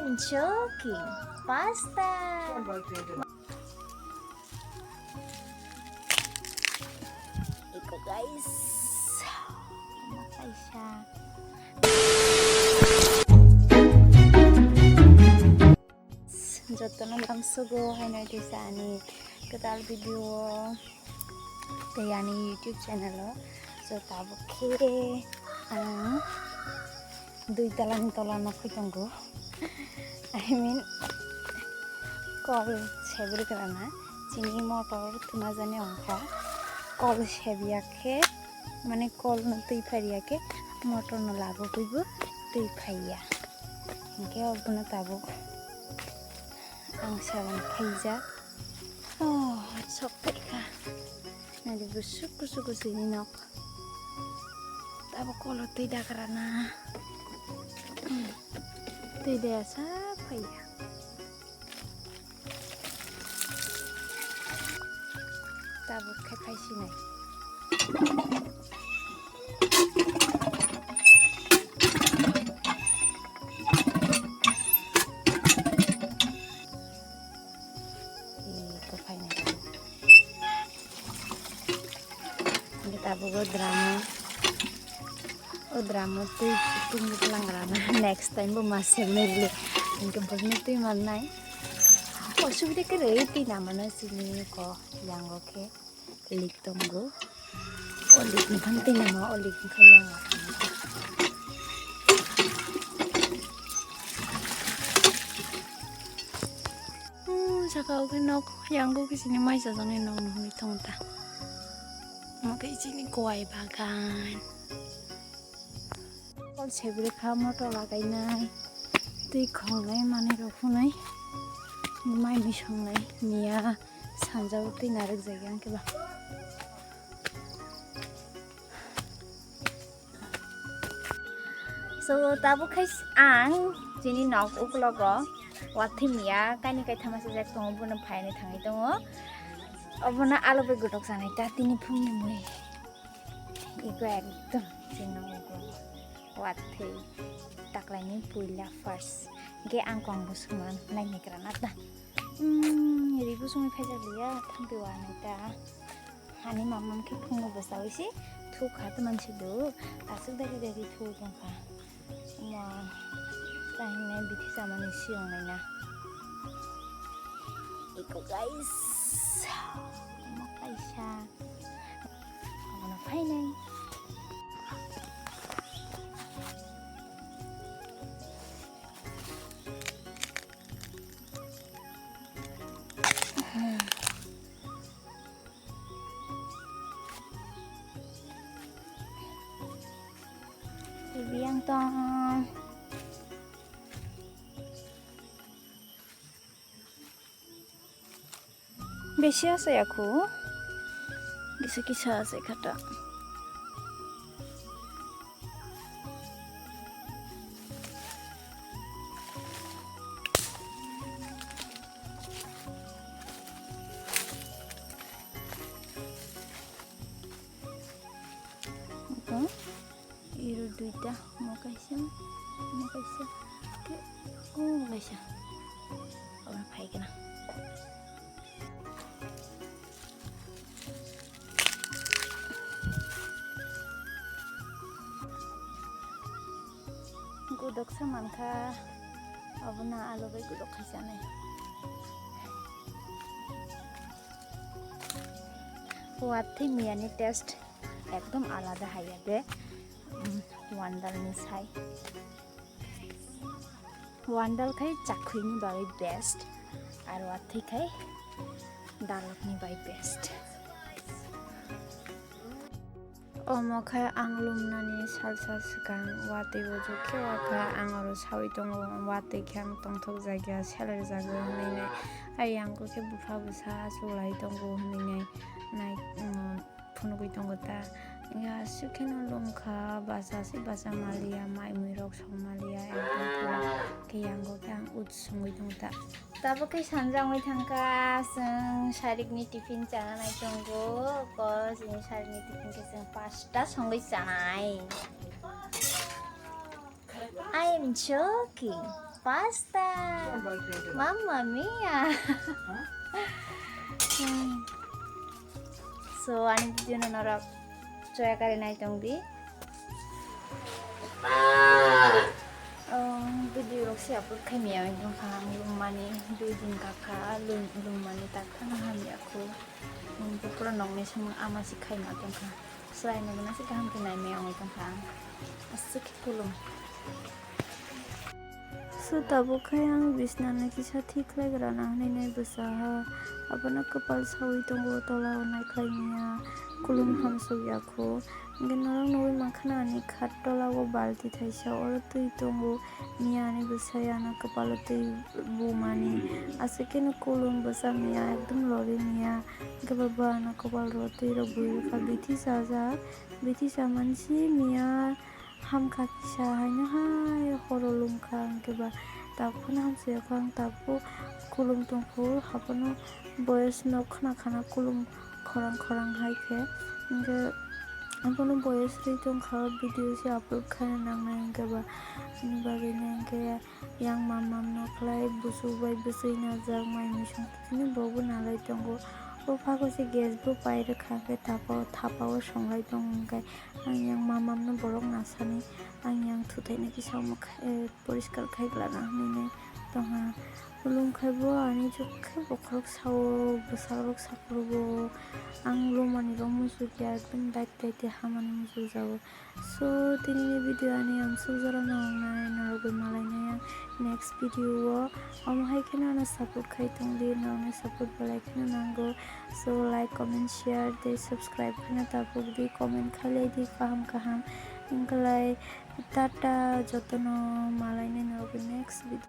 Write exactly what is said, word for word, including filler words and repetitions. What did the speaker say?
I'm joking. Pasta. Iko guys. Kaisa. Jotono langsugo haino tisa ani kwtal video o tei ani YouTube channel o. So tabuk khe ang dui talani tola nokhui tongo. I mean, kol sebri kwrana chini motor thuna jani ongkha. Kol sebya khe, mane kol no twi phariya khe motor no labo buibo twi phaiya. Hinkhe obono tabuk ang sabon khaijak. Oh, sok tei kha. Nadi busuk kusuk kusuk ni nok. Tabuk kolo twi dagra na. Twi daya sa phaiya. Tabuk khe phai sinai. Iko phainai. Hinkhe tabuk o dramo, o dramo twi tungwi tlangrana. Next time bo ma semnai le. Hinkhe bwrwino twi mannai. Osubida kwrwi twi namano chini ko yango khe. Lik tongo. O lik ni khan tei namo o lik ni khan yang watang. Hmm, saka o khe nok yango khe sini mai sajak ni nok nugwi tongo ta. Omo khe sini kowai bagan. Kol sebri kha motor lagainai, twi khongnai manwi rok phunai, mai mui songnai miya sanjao twi narwk jagwi ang khe ba. So tabuk khai ang chini nok uklogo watwi miya kaini kaithama sajak tongo, bono phainai thangwi tongo. Obono alo bai gotok sanai ta tini phungni mui. Iko ekdom chini nok uklogo. Watwi taklaini puila first. Ge ang kong bo suman naini krana ta. Hmm, ribu sumi phaijak liya, thampi wanai ta. Hani mamam khe phungo bwsa wi si thuk kha tei mansi do. Aswk dari dari thuk tong kha. Ma, tahini bithi samani siyong naina. Iko guys. Omo kaisa. Abono phainai. Biyang tong. Besi asa ya khu. Kisa kisa asa kata. Ito, iro duita, mo kaisa, mo kaisa, ke, mo kaisa. Ora phai kena. Gudok sa mankha, abono alo bai gudok khai chanai. Watwi miyani taste ekdom alada hai ya de. Mm, wandal ni sai. Wandal khai chakhwini bagwi best, ar watwi khai dalokni bai best. Omo khe ang lumnani salsa swkang watwi buju khe o kha ang oro saui tongo, watwi khe ang tongthok jagya seler jago hwnwi nai. Ayang khe bupha bwsa achuk lai tongo hwnwi nai, nai, um, phunugwi tongo ta. Aswk kheno lumkha, bacha se bacha maliya, mai mui rok song maliya, ekdom pura khe yango khe ang ut songwi tongo ta. Tabuk khe sanja wngwi thangkha, chwng sarikni tiffin chana nai tongo. Ko chini sarikni tiffin khe chwng pasta songwi chanai. I am joking. Pasta. Mamma mia. Hmm. So, ani video no norok choya kari nai tong di. Oh, video rok se upload khai mia wng tong kha ang lum mani dui din ka kha lum, lum mani tak kha na hamya khu. Ang pura nong ni samung ama si khai ma tong kha. Slai no gana se kaham khe nai mia wng tong kha ang. Aswk khe kulum. So tabuk khai ang bisna no kisa thik khlai gra na hwnwi nai bwsa ha. Abono kwpal saui tongo, tola o nai khlai mia, kulum hamsuk ya kho. Hwnkhe norok nugui mankha na ani khat tola o balti thaisa, oro twi tongo, mia ani bwsai ano kwpalo twi bumani. Aswk kheno kulum bwsa mia ekdum lori mia. Hwnkhe ba ano kwpal ro twi rok bui rwkha, bithi chajak, bithi chamani si mia. Hamkha kisa haino hai horo lungkha, hwnkhe ba tabuk phano hamsiyakho ang, tabuk kulum tongkho, haphano boyos no khna khna kulum khorang khorang hai khe, hwnkhe abono boyos rwi tongkha, video se upload khaina nangnai, hwnkhe ba ani bagwino hwnkhe yang mamam no khlai buchuk bai bwchwi najak mai misong tini bo bo nalai tongo, o phago se gas bo pai rwkha, hwnkhe thapa o thapa o songlai tongo, hwnkhe. Ang yang mamamno borok nasani, ang yang thuthaino kisa omo khe, eh, poriskar khai glana hwnwi tongha. Lum khai bo ani jokhe bokhorok sao, bwsarok sakhorogo. Ang lumani rok muchukya, ekdom daite daite hamani muchukjago. So, tinini video ani amsuk jorano wngnai, norokbai malainai ang next video o. Omo hai kheno ano support khai tongdi, norokni support belai kheno nango. So, like, comment, share tei subscribe kheno tabuk di, comment khailai di kaham kaham. Wngkhalai tata, jotono malainai norokbai next video.